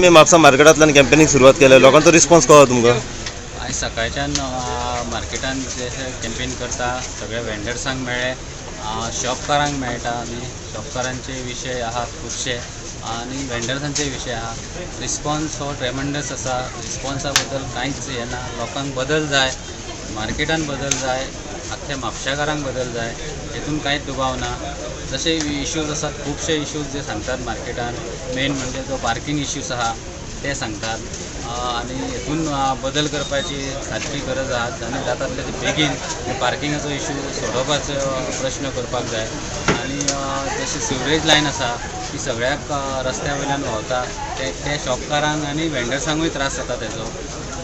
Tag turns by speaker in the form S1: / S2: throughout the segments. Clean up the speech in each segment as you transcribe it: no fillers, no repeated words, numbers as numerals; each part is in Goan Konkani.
S1: तुमी म्हापसा मार्केटांतल्यान कॅम्पेनीक सुरवात केल्या, लोकांचो रिस्पॉन्स कळो तुमकां?
S2: आयज सकाळच्यान मार्केटान जे कॅम्पेन करता सगळ्या वेंडर्सांक मेळ्ळे, शॉपकारांक मेळटा आनी शॉपकारांचे विशय आहात खुबशे आनी वेंडर्सांचे विशय आहा. रिस्पॉन्स हो ट्रेमंडस आसा. रिस्पॉन्सा बद्दल कांयच हें ना. लोकांक बदल जाय, मार्केटान बदल जाय, आख्ख्या म्हापशाकारांक बदल जाय, हेतून कांयच दुबाव ना. जशे इश्यूज आसात खुबशे इश्यूज जे सांगतात मार्केटान, मेन म्हणजे जो पार्कींग इश्यूज आहा ते सांगतात आनी हेतून बदल करपाची सारकी गरज आहा आनी जाता तितले बेगीन पार्किंगाचो इश्यू सोडोवपाचो प्रश्न करपाक जाय. आनी जशी सिवरेज लायन आसा ती सगळ्याक रस्त्या वयल्यान व्हांवता, ते शॉपकारांक आनी वेंडर्सांकूय त्रास जाता,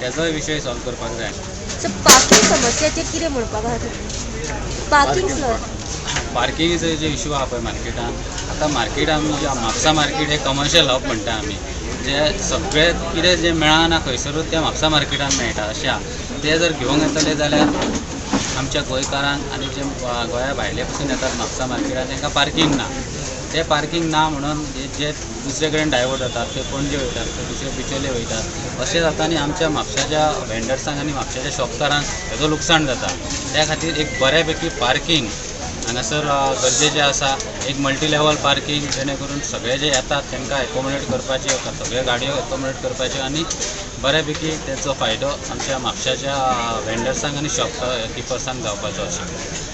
S2: तेजोय विशय सॉल्व करपाक जाय.
S3: सो पार्किंग समस्याचेर कितें म्हणपाक आहा तुमी? पार्किंग
S2: पार्किंगेचो जे इशू आहा पळय मार्केटान, आतां मार्केट आमी म्हापसा मार्केट हे कमर्शियल हब म्हणटा आमी, जे सगळे कितें जें मेळना खंयसरूच तें म्हापसा मार्केटान मेळटा अशें आहा. तें जर घेवंक येतले जाल्यार आमच्या गोंयकारांक आनी जे गोंया भायले पसून येतात म्हापसा मार्केटान तांकां पार्किंग ना. ते पार्किंग ना म्हणून जे दुसरे कडेन डायवर्ट जातात, ते पणजे वयतात, ते दुसरे बिचोले वयतात, अशें जाता आनी आमच्या म्हापशाच्या वेंडर्सांक आनी म्हापशाच्या शॉपकारांक हेजो लुकसाण जाता. त्या खातीर एक बऱ्या पैकी पार्किंग हांगासर गरजेचें आसा. एक मल्टी लेवल पार्किंग जेणे करून सगळे जे येतात तांकां एकोमोडेट करपाचे, सगळे गाडयो एकोमोडेट करपाच्यो आनी बऱ्या पैकी तेचो फायदो आमच्या म्हापशाच्या वेंडर्सांक आनी शॉप किपर्सांक जावपाचो अशें.